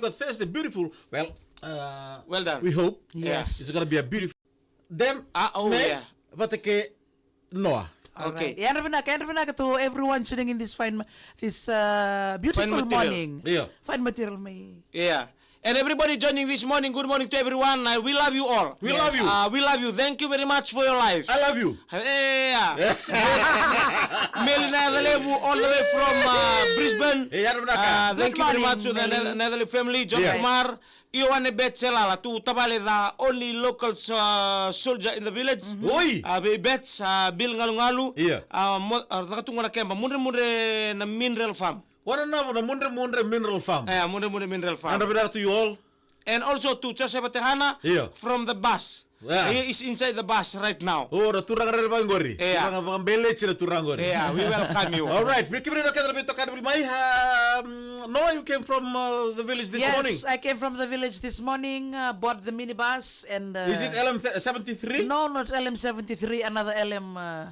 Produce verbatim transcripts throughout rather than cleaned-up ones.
Thursday, beautiful. Well, uh, well done. We hope. Yes. It's gonna be a beautiful. Them, ah, oh, me, yeah. Vata kei Noa. All right. Okay. Yadra vinaka, yadra vinaka to everyone tuning in this fine, this uh, beautiful morning. Yeah. Fine material, me. Yeah. And everybody joining this morning, good morning to everyone. Uh, we love you all. We love you. Uh, we love you. Thank you very much for your life. I love you. Yeah. Meli Nayacalevu all the way from uh, Brisbane. Hey, yadra vinaka. Uh, thank you very much to the Nayacalevu, Nayacalevu family, John Kumar, Ioane Betselala, tu tavale the only local uh, soldier in the village. Oi. Uh, vei Bets, uh, Bill Galugalu. Yeah. Uh, mo, uh, caka tu gona keba, mudremudre na mineral farm. Wana na mudremudre mineral farm. Yeah, mudremudre mineral farm. Yadra vinaka to you all. And also to Joseph Tehana from the bus. Yeah. He is inside the bus right now. O, na turaga rerevaki qori. Yeah. Turaga vakabeleti na turaga qori. Yeah, we welcome you. All right, vei kemuni na kece na veitokani vuli mai. Um, Noah, you came from uh, the village this morning? Yes, I came from the village this morning, uh, bought the minibus and uh, is it L M seventy-three? No, not L M seventy-three, another L M uh,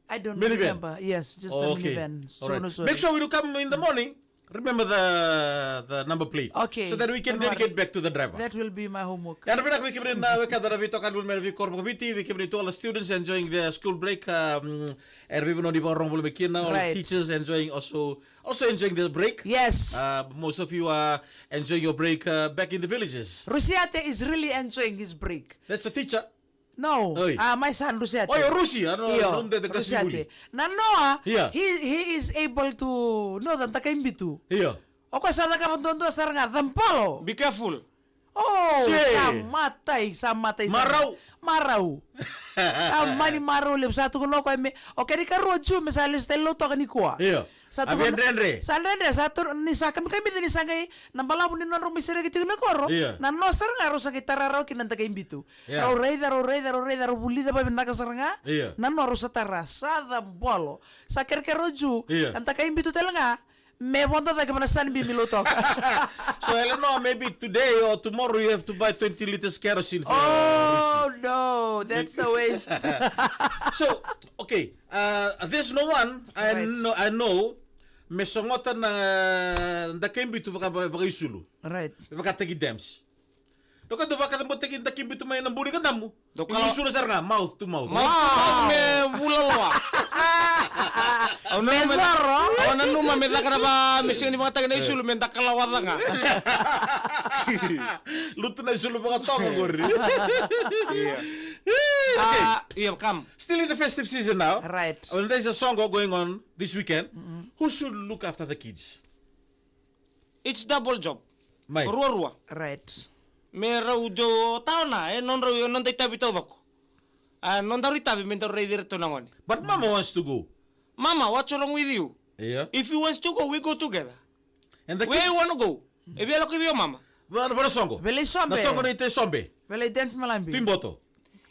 I don't remember. Yes, just the minivan. All right. Make sure when you come in the morning, remember the the number plate. Okay. So that we can dedicate back to the driver. That will be my homework. Yadra vinaka vei kemuni na wekada na veitokani vuli mai na veikoro vakaviti, vei kemuni to all the students enjoying their school break. Um, era veivanua ni vakarorogo voli mai kina, all the teachers enjoying also also enjoying their break. Yes. Uh, most of you are enjoying your break uh, back in the villages. Rusiate is really enjoying his break. That's a teacher. No. Oi. Ah, my son Rusiate. Oi, o Rusi, ano, io, num de de Rusiate. Na Noa, he he is able to no da takai bitu. Io. O koya sa cakava duadua sara ga, cabolo. Be careful. Oh, sa matai, sa matai. Marau. Marau. Sa mani marau levu, sa tukuna o koya me o kena ikarua juu me sa lesu tale lotoka nikua. Io. Sa tukuna dredre. Sa dredre, sa tu ni sa kamikamica ni sa qai na balavu ni nodrau mai sereki tiko na koro. Io. Na Noa sara ga rau sa qai tara rawa kina na takai bitu. Rau raica, rau raica, rau raica, rau vulica vavinaka sara ga. Io. Na Noa rau sa tara, sa cabolo. Sa kerekere o juu, na takai bitu tale ga. Me vodo cake vana Sunbeam i Lautoka. So Eleanor, maybe today or tomorrow you have to buy twenty liters kerosene for Oh no, that's a waste. So, okay, uh, there's no one I know, I know me sogota na dakai bitu vaka vakaisulu. Right. Vakataki dams. Doka tu vakacabotaki dakai bitu mai na buli ka damu. Doka isulu sara ga mouth to mouth. Mouth to mouth me vulaloa. Au nanuma me caka na va me sega ni vakataki na isulu me dakalawaca ga. Lutu na isulu vakatoka qori. Ia. Okay. Ia, come. Still in the festive season now. Right. When there's a soqo going on this weekend, who should look after the kids? It's double job. Mai. Ruarua. Right. Me rau jo taona e nodrau, e noda itavi taucoko. A nodaru itavi me daru raici iratou na gone. But mama wants to go. Mama, what's wrong with you? Ia. If you wants to go, we go together. And the kids? Where you wanna go? E via lako i vei o mama? Vana soqo. Vela i sobe. Na soqo na ita i sobe. Vela i dance malabi. Tui boto.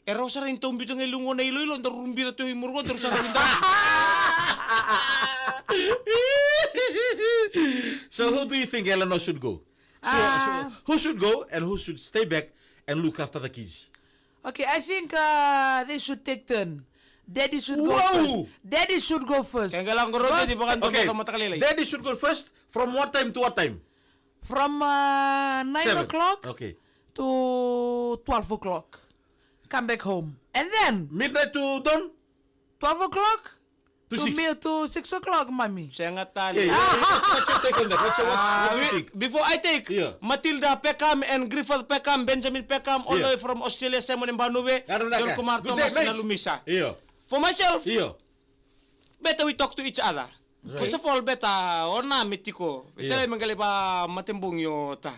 E rau sara ni tau biuta ga i luga na iloilo, daru biuta tu i murua, daru sara ni tau. So who do you think Eleanor should go? So, so who should go and who should stay back and look after the kids? Okay, I think uh, they should take turn. Daddy should go first. Daddy should go first. Kegala qoro daddy vaka dua mata matakalailai. Daddy should go first. From what time to what time? From uh, nine o'clock to twelve o'clock. Come back home. And then midnight to dawn? Twelve o'clock to six o'clock, mommy. Sega tale. Okay, what's your take on that? What's your, what's, what do you think? Before I take, Matilda Peckham and Griffith Peckham, Benjamin Peckham, all the way from Australia, Simon and Banuve, John Kumar Thomas, na Lumisa. For myself, better we talk to each other. First of all, better o na me tiko. Better me qai va matebogi o ta.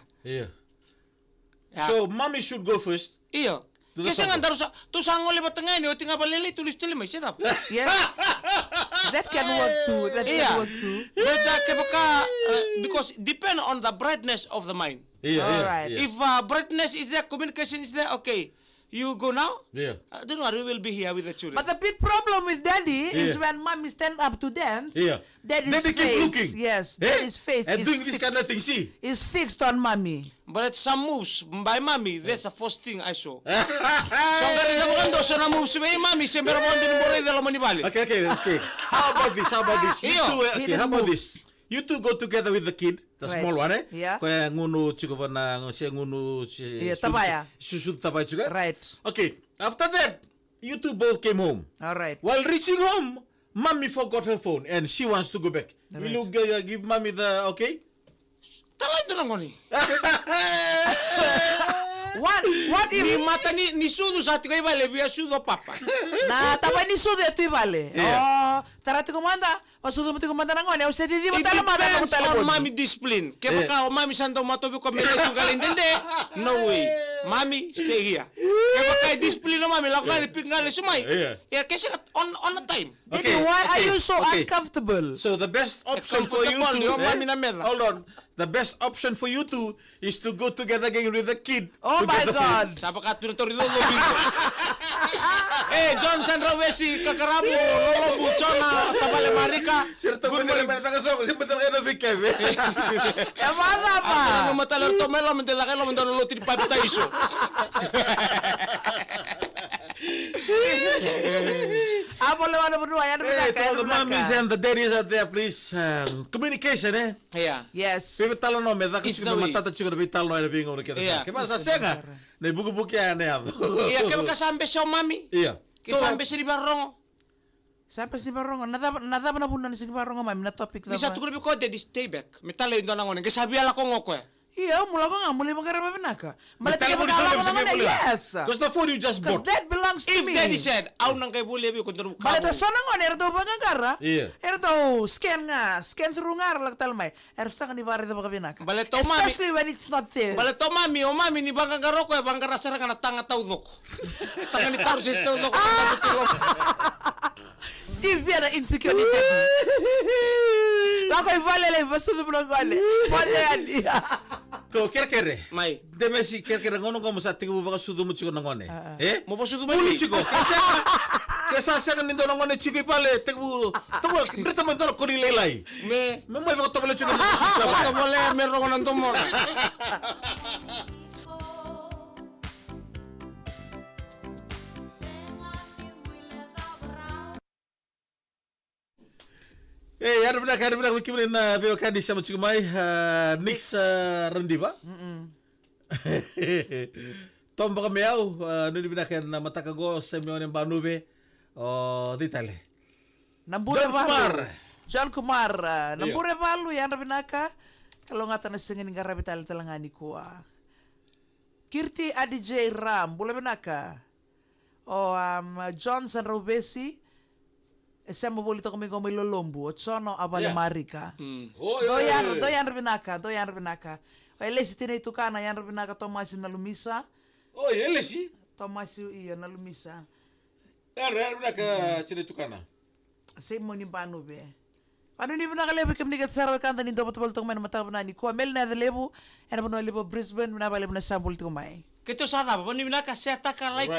So mommy should go first. Io. Ke sega daru sa, tu sa gole vata ga yani, oti ga valelei tu lesu tale mai, se cava? Yes. That can work too. That can work too. But uh, kevaka, uh, because depend on the brightness of the mind. All right. If uh, brightness is there, communication is there, okay. You go now. Yeah. Uh, don't worry, we will be here with the children. But the big problem with daddy is when mommy stand up to dance. Yeah. Daddy's face, yes, daddy's face is fixed, is fixed on mommy. But some moves by mommy, that's the first thing I saw. So I'm gonna have one dozen moves by mommy, se bera mo dini bora i loma ni vale. Okay, okay, okay. How about this? How about this? You two, uh, okay, how about this? You two go together with the kid, the Right. small one, eh? Yeah. Ko e gunu tiko vana, se gunu, se Yeah, tavaya. Susu tavaya tiko, eh? Right. Okay, after that, you two both came home. All right. While reaching home, mommy forgot her phone and she wants to go back. Will Right. you g- uh, give mommy the okay? Tala e dua na gone. What? What if Ni mata ni, ni sucu sa tiko i vale, via sucu o papa. Na tavaya ni sucu e tu i vale. Yeah. O, tara tiko mada, vasucu mo tiko mada na gone, au se ciciva It tale mada na depends on talevoni. Mommy discipline. Kevaka o Mommy sa dau matovi ko me lesu ga lai dede, no way. Mommy, stay here. Kevaka e discipline o Mommy, lako ga ni pick ga lesu mai. Yeah. Ia, ke sega on, on a time. Daddy, Okay, why are okay, you so okay. Uncomfortable? So the best option for you Comfortable, two, your eh? Mommy na mela. Hold on. The best option for you two is to go together again with the kid. Oh to my get the phone. God. Sa vaka tu na tori lolo vingo. Eh, John Sandrauvesi, Kakaravu, Lolobu, Jona, Tavale Marika. Sira tau Good mani morning. mani taka soko, sira mani taka na vikeve. E vacava? Ana no matala to mela mende la kelo mende loti di papitaiso. A vole wana vanua, yana Hey, vinaka, to all the yana mommies vinaka. And the daddies out there, please, um, communication, eh? Yeah. Yes. Veitalanoa me caka It's tiko the me way. Matata tiko na veitalanoa ena veigauna kece Yeah. sa. Ke vaka sa sega, na ivukevuke ya na yaco. Ia, kevaka sa bese o Mommy. Ia. Ke sa bese ni varogo. Sa bese ni varogo. Na cava, na cava na vuna ni sega ni varogo, Mommy, na topic Ni sa cava? Tukuna vei koya, Daddy, stay back. Me tale e dua na gone. Ke sa via lako ga o koya. Io, au mu lako ga, mu lai vaqara vavinavinaka. Baleta Tale kevaka voli sa lako voli na sa gone, voli. Yes. Because the phone you just Because bought. That belongs to If me. Daddy said, au na qai volia vei iko dua na vukavu. Baleta so na gone era dau vaqaqara. Ia. Era dau scan ga, scan through ga, era lako tale mai. Era sega ni vakaraica vakavinaka. Baleta o Mommy. Especially when it's not theirs. Baleta o Mommy, o Mommy ni vaqaqara o koya, vaqara sara ga na taga taucoko. Taga ni taru se taucoko. Sivia na insecure ni Daddy. Lako i vale lai vasucu mo na gone. Moce yani. Ko kerekere. Mai. Demesi kerekere, gauna qo mo sa tekivu vakasucuma tiko na gone. E? Mo vasucuma Vuli i tiko. Ke sa, ke sa sega ni dua na gone tiko i vale, tekivu, tekivu dreta mai dua na koli lailai. Me. Me mai vakatovolea tiko na vasucuma. Vakatovolea me rogo na domona. E, yadra vinaka, yadra vinaka vei kemuni na veiwekani sema tiko mai, a, Nix, a, Radiva. Tom Vakameau, a, nuitaki vinaka ena mataka qo, Semione Banuve, o cei tale? Na bure John Kumar. Valu. John Kumar, a, na Io. Bure Valu, yadra vinaka. Kalougata na siga ni qaravi tale tale ga nikua. Kirti Adijay Ram, bula vinaka. O, um, John Sandrauvesi, e sema voli toka mai qo mai Lolobu, o Jono Avale Yeah. Marika. Oi, Dou oi, yadra, oi. Dou yadra vinaka, Dou yadra vinaka. O Elesi Tinei Tukana, yadra vinaka, Tomasi Nalumisa. Oi, Elesi. Tomasi, io, Nalumisa. Yadra, yadra vinaka, Tinei Tukana. Semione Banuve. Vanuinui vinaka levu vei kemuni kece sara, wekada ni dou vata voli toka mai na mataka vinaka nikua. Meli na yaca levu, ena vanua levu o Brisbane, vinaka vakalevu na sa voli toka mai. Keitou sa cava, vanuinui vinaka, share-taka, like.